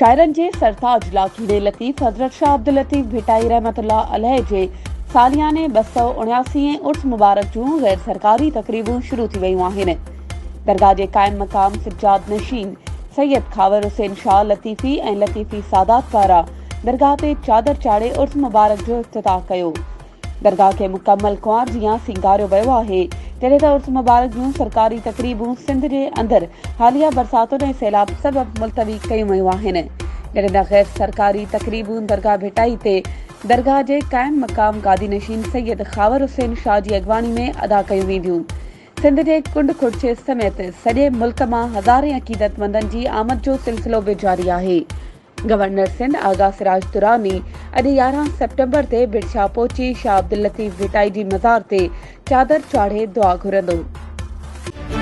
شاعرن جي سرتاج لاکيڻي لطيف حضرت شاهه عبداللطيف ڀٽائي رحمة الله عليه جي سالياني 279 هين عرس مبارڪ جون غير سرڪاري تقريبون شروع ٿي ويون آهن. درگاهه جي قائم مقام سجاد نشين سيد خاور حسين شاهه لطيفي ۽ لطيفي سادات پاران درگاهه تي چادر چاڙهي عرس مبارڪ جو افتتاح ڪيو. درگاهه کي مڪمل ڪنوار جيان سينگاريو ويو آهي، جڏهن ته عرس مبارڪ جون سرڪاري تقريبون سنڌ جي اندر حاليه برساتن ۽ سيلاب سبب ملتوي ڪيون ويون آهن، جڏهن ته غير سرڪاري تقريبون درگاهه ڀٽائي تي درگاهه جي قائم مقام گادي نشين سيد خاور حسين شاهه جي اڳواڻي ۾ ادا ڪيون وينديون. سنڌ جي ڪنڊ ڪڙڇ سميت سڄي ملڪ مان هزارين عقيدتمندن جي آمد جو سلسلو به جاري آهي. گورنر سنڌ آغا سراج دراني اڄ 11 سيپٽمبر تي ڀٽ شاهه پهچي شاهه عبداللطيف ڀٽائي جي مزار تي چادر چاڙهي دعا گهرندو.